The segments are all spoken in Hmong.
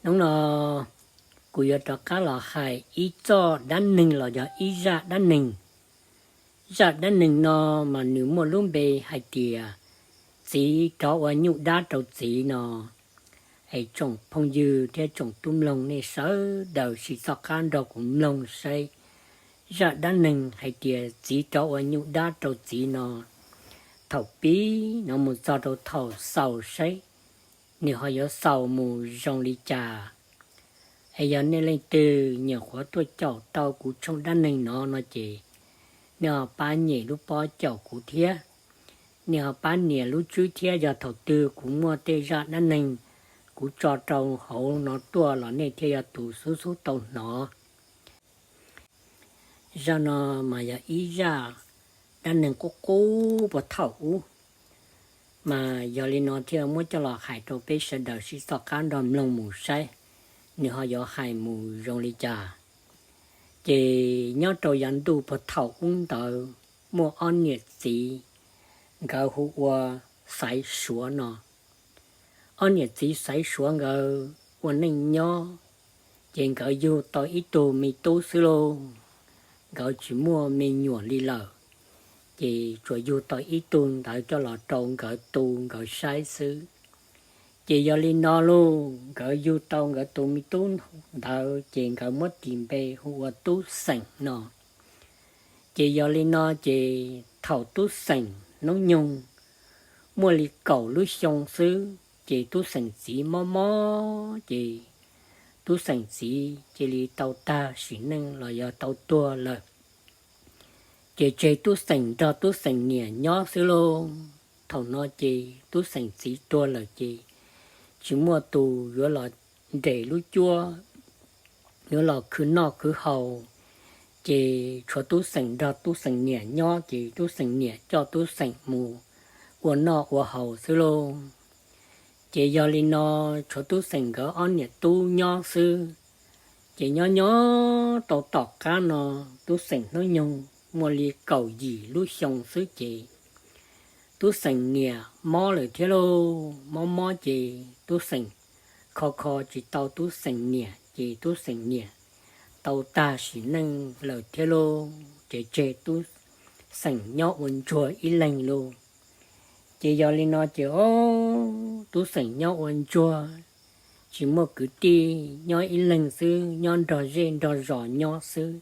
Hnub no kuv yuav rov qab los hais ib txoj dab neeg los yog ib zaj dab neeg. Zaj dab neeg no mas nws muaj lub npe hais tias txiv rov ua nyuj dab rau txiv no. Es tsoom phooj ywg thiab tsoom tub mloog nej sawv daws sim txoj qab nrog kuv mloog saib zaj dab neeg hais tias txiv rov ua nyuj dab rau txiv no, thaum pib no mus txog rau thaum xaus saib nws ho yuav xaus mus zoo li cas. Es yog nej leej twg nyuam qhuav tuaj caum tau kuv tshooj dab neeg no no ces nej ho pab nyem lub pob caum kuv thiab. Nej ho pab nias lub tswb thiab, yog thaum twg kuv muaj tej zaj dab neeg kuv tso rau hauv no tuaj los nej thiaj yog tus xub xub tau hnov. Zaj no mas yog ib zaj dab neeg qub qub puag thaum ub, mas yog li no thiaj muab coj los hais rau peb sawv daws sib txoj qab nrog mloog mus saib nws ho yuav hais mus zoo li cas. Ces nyob rau yav ntuj puag thaum ub ntawd muaj ob niam txiv, nkawd hu ua Xaiv Suav no. Ob niam txiv Xaiv Suav nkawd ua neej nyob, ces nkawd yug tau ib tug me tub xwb lauj. Nkawd tsis muaj me nyuam li lawm, ces tsuas yug tau ib tug ntawd coj los rau nkawd tu nkawd saib xwb. Ces yog li no lauj, nkawd yug tau nkawd tus me tub ntawd ces nkawd muab tis npe hu ua Tub Xeem no. Ces yog li no ces thaum Tub Xeem hnub nyoog muaj li kaum lub xyoo xwb ces Tub Xeem txiv mob mob ces Tub Xeem txiv cia li tau tag sim neej los yog tau tuag lawm. Ces tseg Tub Xeem nrog Tub Xeem niam nyob xwb lauj. Thaum no ces Tub Xeem txiv tuag lawm ces tsis muaj tus yuav los nres lub cuab, yuav los khwv noj khwv haus, ces tshuav Tub Xeem nrog Tub Xeem niam nyob ces Tub Xeem niam coj Tub Xeem mus ua noj ua haus xwb lauj. Ces yog li no tshuav Tub Xeem nkawd ob niam tub nyob xwb. Ces nyob nyob tau tom qab no Tub Xeem hnub nyoog muaj li kaum yim lub xyoo xwb ces Tub Xeem niam mob lawm thiab lauj. Mob mob ces Tub Xeem kho kho tsis tau Tub Xeem niam ces Tub Xeem niam tau tag sim neej lawm thiab lauj. Ces tseg Tub Xeem nyob ua ntsuag ib leeg lauj. Ces yog li no ces o, Tub Xeem nyob ua ntsuag, tsis muaj kwv tij, nyob ib leeg xwb, nyob nrog zej nrog zos nyob xwb.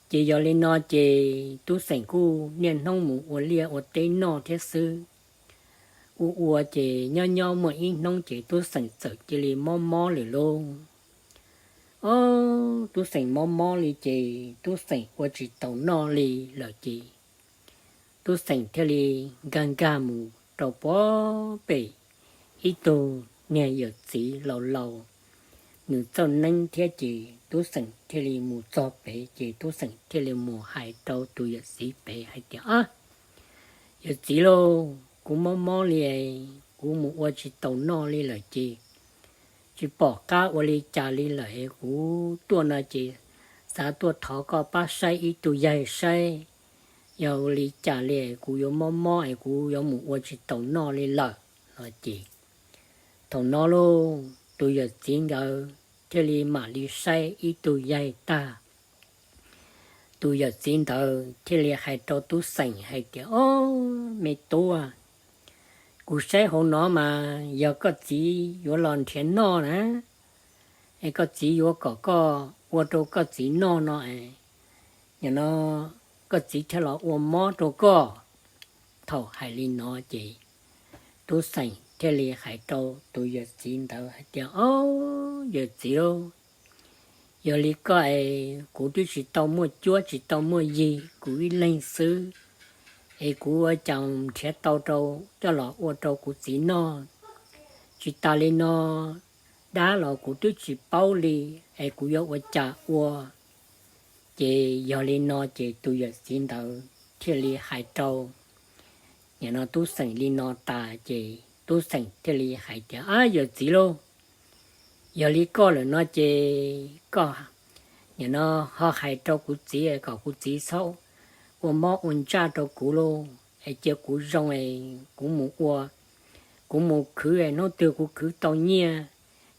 Ces yog li no ces Tub Xeem kuj niaj hnub mus ua liaj ua teb noj thiab xwb. Ua ua ces nyob nyob muaj ib hnub ces Tub Xeem txawm cia li mob mob lawm lauj. O, Tub Xeem mob mob li ces Tub Xeem ua tsis taus noj li lawm ces Tub Xeem thiaj li nkag nkag mus rau puag pem ib tug niag yawm txiv laus laus, nws txawj neeb thiab ces Tub Xeem thiaj li mus txog pem ces Tub Xeem thiaj li mus hais rau tus yawm txiv pem hais tias, Ab, yawm txiv lauj, kuv mob mob li, kuv mus ua tsis taus noj li lawm ces tsis pom qab ua li cas li lawm es kuv tuaj no ces xav tuaj thov koj pab saib ib tug yaig saib yog ua li cas li es kuv yuav mob mob es kuv yuav mus ua tsis taus noj li lawm no ces thaum no lauj tus yawm txiv ntawd thiaj li mam li saib ib tug yaig tag. Tus yawm txiv ntawd thiaj li hais rau Tub Xeem hais tias, Ob, me tub, kuv saib hauv no mas yog koj txiv yuav los nrhiav noj na, es koj txiv yuav kom koj ua rau koj txiv noj no es, nim no koj txiv thiaj los ua mob rau koj. Thaum hais li no ces Tub Xeem thiaj li hais rau tus yawm txiv ntawd hais tias, Ob, yawm txiv lauj, yog li koj es kuv twb tsis tau muaj cuab tsis tau muaj yig, kuv ib leeg xwb, es kuv ua cas nrhiav tau rau coj los ua rau kuv txiv noj? Tsis tas li no, dab los kuv twb tsis paub li, es kuv yuav ua cas ua? Ces yog li no ces tus yawm txiv ntawd thiaj li hais rau nim no Tub Xeem li no tas ces Tub Xeem thiaj li hais tias, Ab, yawm txiv lauj, yog li koj lawm no ces koj nim no ho hais rau kuv txiv kom kuv txiv txhob ua mob ua ntsaj rau kuv lauj, es cia kuv zoo es kuv mus ua, kuv mus khwv es hnub twg kuv khwv tau nyiaj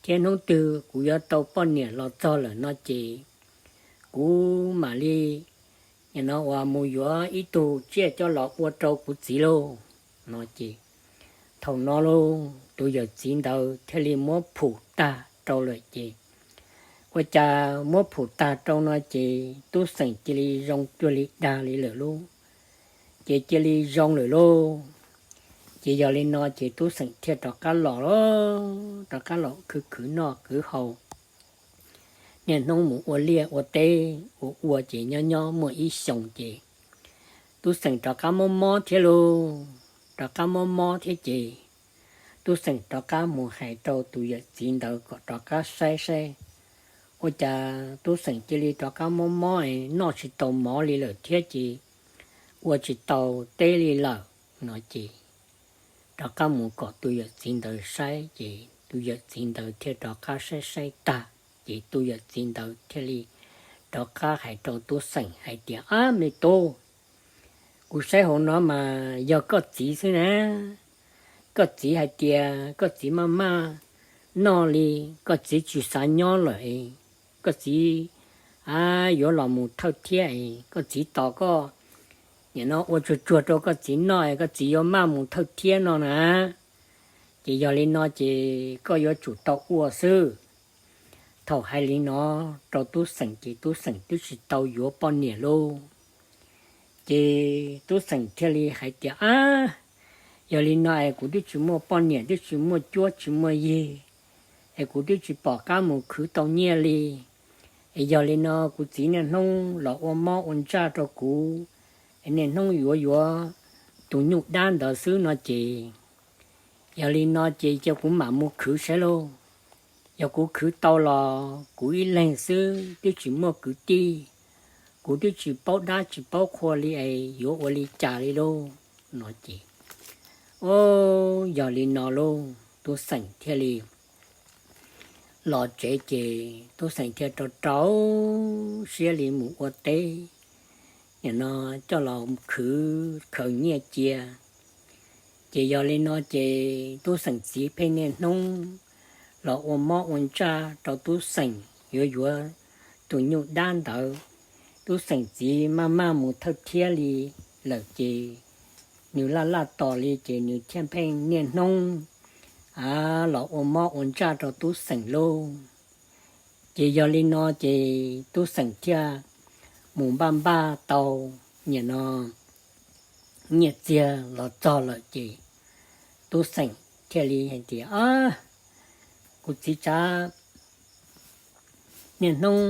thiab hnub twg kuv yuav tau poj niam los txog lawm no ces kuv mam li nim no uas mus yuav ib tug tsiaj coj los ua rau kuv txiv lauj. No ces thaum no lauj, tus yawm txiv ntawd thiaj li muab phum tag rau lawm ces, ua cas muab phum tag rau no ces Tub Xeem cia li zoo cuag li dag li lawm lauj. Ces cia li zoo lawm lauj. Ces yog li no ces Tub Xeem thiaj rov qab los, rov qab los khwv khwv noj khwv haus, niaj hnub mus ua liaj ua teb ua ua ces nyob nyob muaj ib xyoos ces Tub Xeem rov qab mob mob thiab lauj. Rov qab mob mob thiab ces Tub Xeem rov qab mus hais rau tus yawm txiv ntawd kom rov qab saib saib, ua cas Tub Xeem cia li rov qab mob mob es noj tsis tau mov li lawm thiab ces ua tsis tau teb li lawm. No ces rov qab mus kom tus yawm txiv ntawd saib ces tus yawm txiv ntawd thiaj rov qab saib saib tag ces tus yawm txiv ntawd thiaj li rov qab hais rau Tub Xeem hais tias, Ab me tub, kuv saib hauv no mas yog koj txiv xwb na. Koj txiv hais tias koj txiv maj maj noj li, koj txiv tsis xav nyob lawm, koj txiv a yuav los mus thawj thiab, koj txiv tos koj nim no ua tsuag tsuag rau koj txiv noj, koj txiv yuav maj mus thawj thiab no na. Ces yog li no ces koj yuav tsum tau ua xwb. Thaum hais li no rau Tub Xeem ces Tub Xeem twb tsis tau yuav poj niam lauj. Ces Tub Xeem thiaj li hais tias, Ab, yog li no es kuv twb tsis muaj poj niam, twb tsis muaj cuab tsis muaj yig, es kuv twb tsis pom qab mus khwv tau nyiaj li. Es yog li no kuv txiv niaj hnub los ua mob ua ntsaj rau kuv, es niaj hnub yuav yuav tus nyuj dab ntawd xwb no ces, yog li no ces cia kuv mam mus khwv saib lauj. Yog kuv khwv tau los kuv ib leeg xwb twb tsis muaj kwv tij, kuv twb tsis paub dab tsis paub qhua li es yuav ua li cas li lauj. No ces, o, yog li no lauj, Tub Xeem thiaj li los tsev ces Tub Xeem thiaj rau rau siab li mus ua teb, nim no coj los khwv khaws nyiaj cia. Ces yog li no ces Tub Xeem txiv pheej niaj hnub los ua mob ua ntsaj rau Tub Xeem yuav yuav tus nyuj dab ntawd. Tub Xeem txiv maj maj mus thawj thiab li lawm ces nws laj laj tos li ces nws thiaj pheej niaj hnub a los ua mob ua ntsaj rau Tub Xeem lauj. Ces yog li no ces Tub Xeem thiaj mus npaj npaj tau nim no nyiaj txiag los txog lawm ces Tub Xeem thiaj li hais tias, Ab, kuv txiv tsav niaj hnub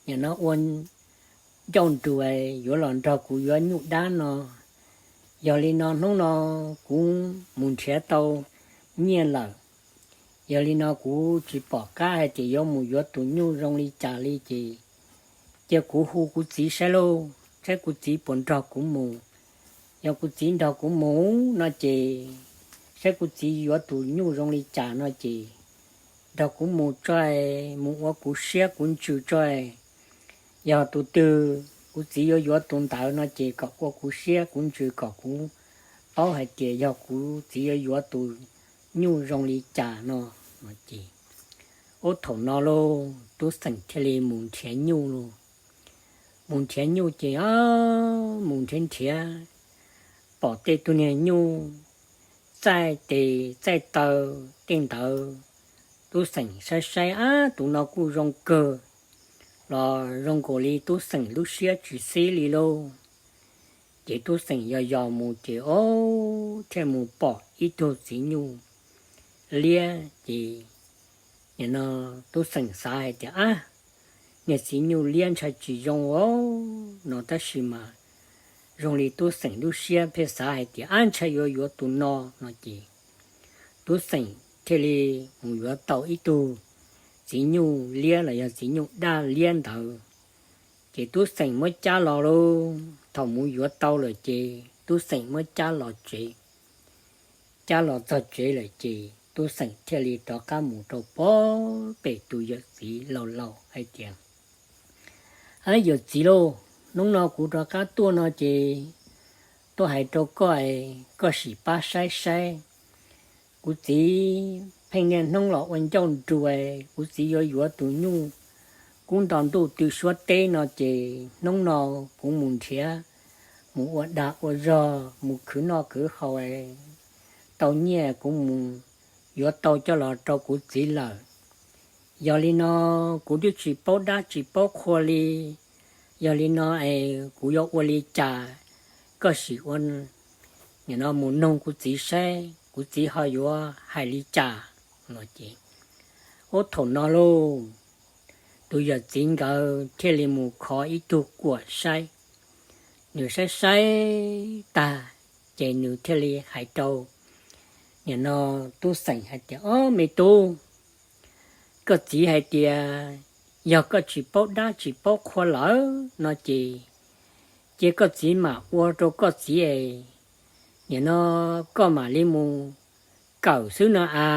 nim no ua ncauj nruas yuav los nrog kuv yuav nyuj dab no. Yog li no hnub no kuv mus nrhiav tau nyiaj lawm. Yog li no kuv tsis pom qab hais tias yuav mus yuav tus nyuj zoo li cas li ces cia kuv hu kuv txiv saib lauj, saib kuv txiv puas nrog kuv mus. Yog kuv txiv nrog kuv mus no ces saib kuv txiv yuav tus nyuj zoo li cas no ces nrog kuv mus tso, mus ua kuv siab kuv ntsws tso. Yog tus twg kuv txiv yuav yuav tus ntawd no ces kom ua kuv siab kuv ntsws kom kuv paub hais tias yog kuv txiv yuav yuav tus nyuj zoo li cas no. No ces ub thaum no lauj Tub Xeem thiaj li mus nrhiav nyuj lauj. Mus nrhiav nyuj ces mus nrhiav nrhiav pom tej tug niag nyuj txaij tes txaij taw tej ntawd, Tub Xeem saib saib ab tus no kuj zoo kawg los zoo nkaus li Tub Xeem lub siab tsis xib li lauj. Ces Tub Xeem yos yos mus ces ob thiaj mus pom ib tug txiv nyuj liab ces nim no Tub Xeem xav hais tias ab, niag txiv nyuj liab ntshai tsis zoo os no tab sis mas zoo li Tub Xeem lub siab pheej xav hais tias ab ntshai yuav yuav tus no no ces Tub Xeem thiaj li mus yuav tau ib tug txiv nyuj liab los yog txiv nyuj daj liab ntawd. Ces Tub Xeem muab cab los lauj, thaum mus yuav tau lawm ces Tub Xeem muab cab los tsev. Cab los txog tsev lawm ces Tub Xeem thiaj li rov qab mus rau pem tus yawm txiv laus laus hais tias, Ab yawm txiv lauj, hnub no kuv rov qab tuaj no ces tuaj hais rau koj, koj sim pab saib saib kuv txiv pheej niaj hnub los ua ncauj nruas, kuv txiv yuav yuav tus nyuj kub nto ntuj tw suab teb no ces hnub no kuv mus nrhiav, mus ua dag ua zog, mus khwv noj khwv haus, tau nyiaj kuv mus yuav tau coj los rau kuv txiv lawm. Yog li no kuv twb tsis paub dab tsis paub qhua li. Yog li no es kuv yuav ua li cas? Koj sim ua, nim no mus noog kuv txiv saib kuv txiv ho yuav hais li cas no ces, ub, thaum no lauj, tus yawm txiv nkawd thiaj li mus kho ib tug kuam saib. Nws saib saib tag ces nws thiaj li hais rau, nim no, Tub Xeem hais tias, Ob, me tub, koj txiv hais tias yog koj tsis paub dab tsis paub qhua lawm no ces, ces koj txiv mam ua rau koj txiv es, nim no, koj mam li mus kawm xwb no a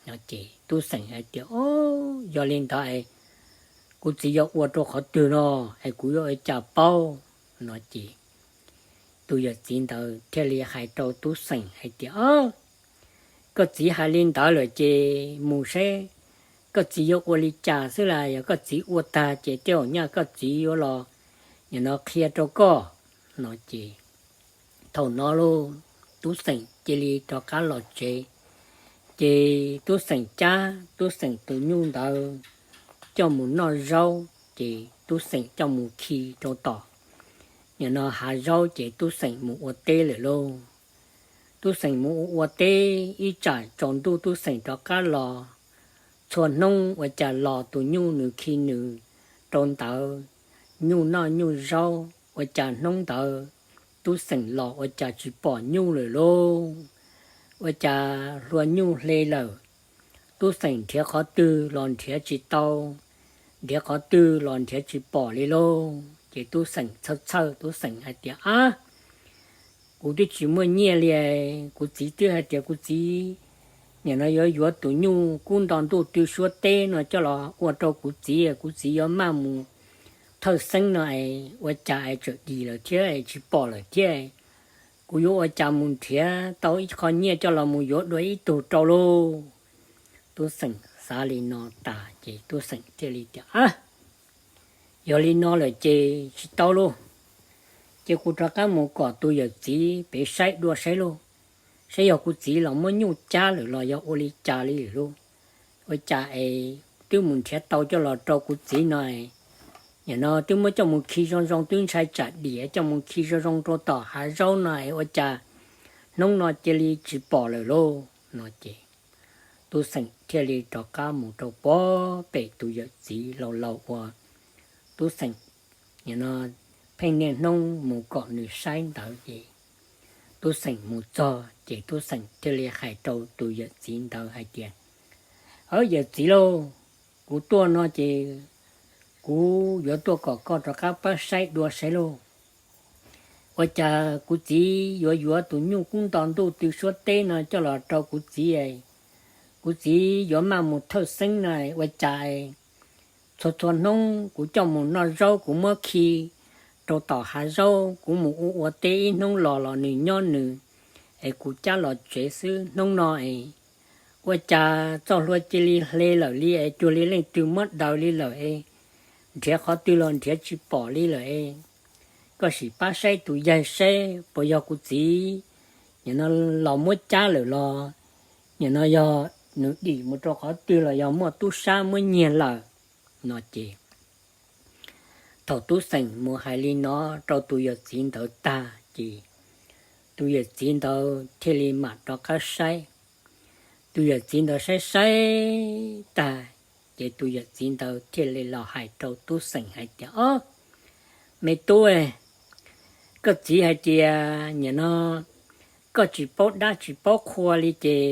no ces Tub Xeem hais tias, Ob, yog li ntawd es kuv txiv yuav ua rau qhov twg no es kuv yuav ua cas paub no ces tus yawm txiv ntawd thiaj li hais rau Tub Xeem hais tias, Ob, koj txiv hais li ntawd lawm ces mus saib koj txiv yuav ua li cas xwb las. Yog koj txiv ua tag ces tej zaum nyaj koj txiv yuav los, nim no, qhia rau koj no ces thaum no lauj, Tub Xeem cia li rov qab los tsev. Ces Tub Xeem cab Tub Xeem tus nyuj ntawd coj mus noj zaub ces Tub Xeem coj mus khi rau tom, nim no, hav zaub ces Tub Xeem mus ua teb lawm lauj. Tub Xeem mus ua ua teb ib tsam tsaus ntuj Tub Xeem rov qab los. Txhua hnub ua cas los tus nyuj nws khi nws rau ntawd, nyuj noj nyuj zaub, ua cas hnub ntawd Tub Xeem los ua cas tsis pom nyuj lawm lauj. Ua cas hlua nyuj hle lawm. Tub Xeem nrhiav qhov twg los nrhiav tsis tau, nrhiav qhov twg los nrhiav tsis pom li lauj. Ces Tub Xeem txhawj txhawj, Tub Xeem hais tias, Ab, kuv twb tsis muaj nyiaj li. Kuv txiv twb hais tias kuv txiv, nim no, yuav yuav tus nyuj kub nto ntuj tw suab teb no coj los ua rau kuv txiv, kuv txiv yuav maj mus thawj xeeb no es ua cas es tsawm dim lawm thiab es tsis pom lawm thiab. Kuv yuav ua cas mus nrhiav tau ib qho nyiaj coj los mus yuav dua ib tug rau lauj. Tub Xeem xav li no tas ces Tub Xeem thiaj li tias, Ab, yog li no lawm ces tsis tau lauj. Ces kuv rov qab mus kom tus yawm txiv pem saib dua saib lauj, saib yog kuv txiv los muab nyuj cab lawm los yog ua li cas li lawm lauj. Ua cas es twb mus nrhiav tau coj los rau kuv txiv no, nim no twb muab coj mus khi zoo zoo, twb ntshai tsam dim coj mus khi zoo zoo rau tom hav zaub no es ua cas hnub no cia li tsis pom lawm lauj no ces Tub Xeem thiaj li rov qab mus rau puag pem tus yawm txiv laus laus uas Tub Xeem, nim no, pheej niaj hnub mus kom nws saib ntawd ces Tub Xeem mus txog ces Tub Xeem thiaj li hais rau tus yawm txiv ntawd hais tias, Aub, yawm txiv lauj, kuv tuaj no ces kuv yuav tuaj kom koj rov qab pab saib dua saib lauj. Ua cas kuv txiv yuav yuav tus nyuj kub nto ntuj tw suab teb no coj los rau kuv txiv, kuv txiv yuav maj mus thawj xeeb no ua cas txhua txhua hnub kuv coj mus noj zaub kuv muab khi rau tom hav zaub, kuv mus ua ua teb ib hnub los los nws nyob nws, es kuv cab los tsev xwb. Hnub no es ua cas txoj hlua cia li hle lawm li es cuag li leej twg muab daws li lawm es nrhiav qhov twg los nrhiav tsis pom li lawm es koj sim pab saib tus yaig saib puas yog kuv txiv, nim no, los muab cab lawm los, nim no yog nws dim mus rau qhov twg los yog muaj tub sab muab nyiag lawm no ces thaum Tub Xeem mus hais li no rau tus yawm txiv ntawd tag ces tus yawm txiv ntawd thiaj li mam rov qab saib. Tus yawm txiv ntawd saib saib tag ces tus yawm txiv ntawd thiaj li los hais rau Tub Xeem hais tias, Ob, me tub, koj txiv hais tias nim no koj tsis paub dab tsis paub qhua li ces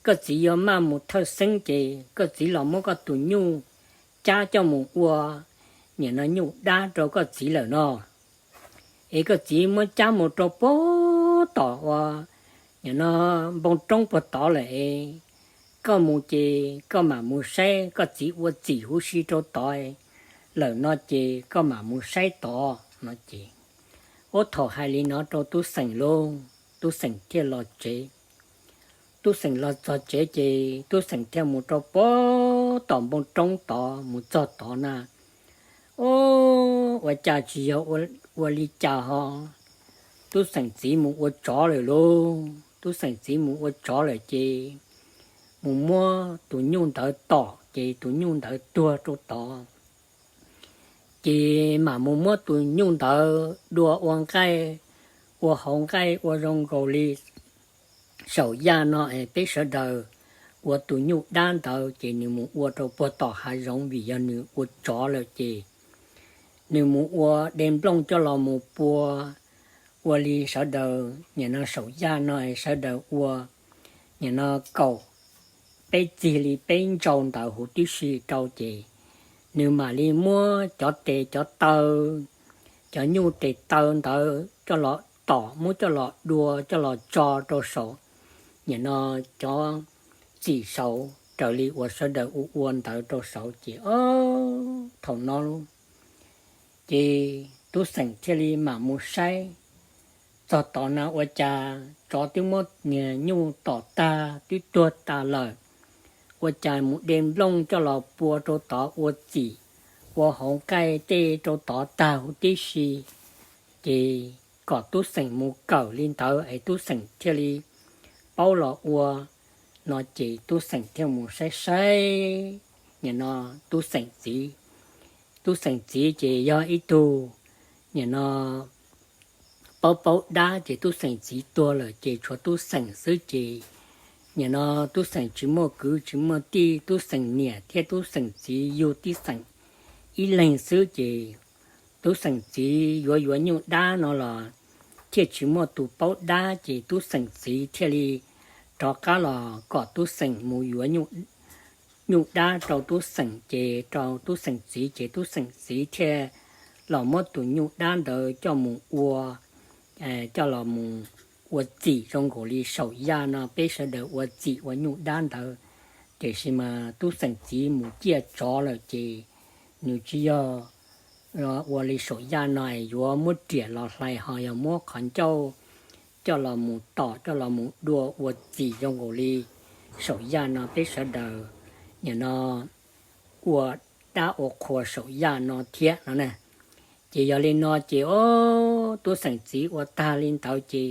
koj txiv yuav maj mus thawj xeeb ces koj txiv los muab koj tus nyuj cab coj mus ua, nim no, nyuj dab rau koj txiv lawm no. Es koj txiv muab cab mus rau puag tom uas, nim no, npoo roob puag tod lawm es koj mus ces koj mam mus saib koj txiv ua txim huv si rau tod lawm no ces koj mam mus saib tod no ces, ub, thaum hais li no rau Tub Xeem lauj, Tub Xeem thiaj los tsev. Tub Xeem los txog tsev ces Tub Xeem thiaj mus rau puag tom npoo roob tod, mus txog tod na, Ob, ua cas tsis yog ua li cas ho? Tub Xeem txiv mus ua tsov lawm lauj. Tub Xeem txiv mus ua tsov lawm ces mus muab tus nyuj ntawd tom ces tus nyuj ntawd tuag rau tod. Ces mam mus muab tus nyuj ntawd dua ua nqaij, ua hauv nqaij ua zoo nkaus li saum yaj no es peb sawv daws ua tus nyuj dab ntawd ces nws mus ua rau puag tom hav zoov vim yog nws ua tsov lawm ces nws mus ua de nplooj coj los mus pua ua li sawv daws nim no saum yaj no es sawv daws ua nim no kaum peb txig li peb ntsau ntawd huv tib si rau ces nws mam li muab cov tes cov taw, cov nyuj tes taw ntawd coj los tom, muab coj los dua coj los tso rau saum nim no cov txim saud raws li uas sawv daws ua ua ntawd rau saud ces ob, thaum no ces Tub Xeem thiaj li mam mus saib txog tod na ua cas tsov twb muab niag nyuj tom tag twb tuag tas lawm, ua cas mus de nplooj coj los pua rau tod ua txim, ua hauv nqaij tej rau tod tag huv tib si. Ces kom Tub Xeem mus kawm li ntawd es Tub Xeem thiaj li paub los ua no ces Tub Xeem thiaj mus saib saib nim no Tub Xeem txiv. Tub Xeem txiv ces yog ib tug nim no paub paub dab ces Tub Xeem txiv tuag lawm ces tshuav Tub Xeem xwb ces nim no Tub Xeem tsis muaj kwv tsis muaj tij, Tub Xeem niam thiab Tub Xeem txiv yug Tub Xeem ib leeg xwb ces Tub Xeem txiv yuav yuav nyuj dab no los thiaj tsis muaj tus paub dab ces Tub Xeem txiv thiaj li rov qab los kom Tub Xeem mus yuav nyuj dab rau Tub Xeem ces rau Tub Xeem txiv ces Tub Xeem txiv thiaj los muab tus nyuj dab ntawd coj mus ua, coj los mus ua txim zoo nkaus li saum yaj no peb sawv daws ua txim ua nyuj dab ntawd. Tiam sis mas Tub Xeem txiv mus ciaj tsov lawm ces nws tsis yog ua li saum yaj no yuav muab riam los hlais ho yog muab qhov ncauj coj los mus tom coj los mus dua ua txim zoo nkaus li saum yaj no peb sawv daws nim no ua dab ua qhua saum yaj no thiab no na. Ces yog li no ces ob, Tub Xeem txiv ua tag li ntawd ces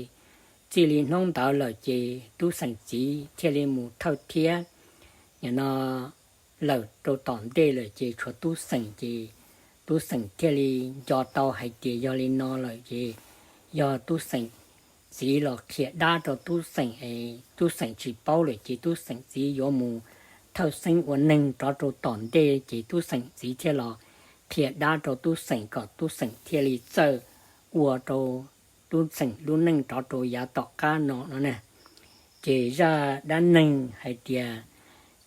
txij li hnub ntawd lawm ces Tub Xeem txiv thiaj li mus thawj thiab nim no lawm rau tom ntej lawm ces tshuav Tub Xeem ces Tub Xeem thiaj li nco tau hais tias yog li no lawm ces yog Tub Xeem txiv los qhia dab rau Tub Xeem es Tub Xeem tsis paub lawm ces Tub Xeem txiv yuav mus thawj xeeb ua neeg rov rau tom ntej ces Tub Xeem txiv thiaj los qhia dab rau Tub Xeem kom Tub Xeem thiaj li txawj ua rau Tub Xeem lub neej rov rau yav tom qab no no na. Ces zaj dab neeg hais tias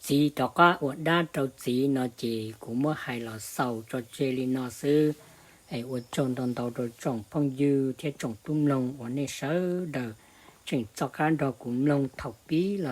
txiv rov qab ua dab rau txiv no ces kuv muab hais los xaus tso tseg li no xwb. Es ua tsaug ntau ntau rau tsoom phooj ywg thiab tsoom tub mloog uas nej sawv daws tseem txoj qab nrog kuv mloog thaum pib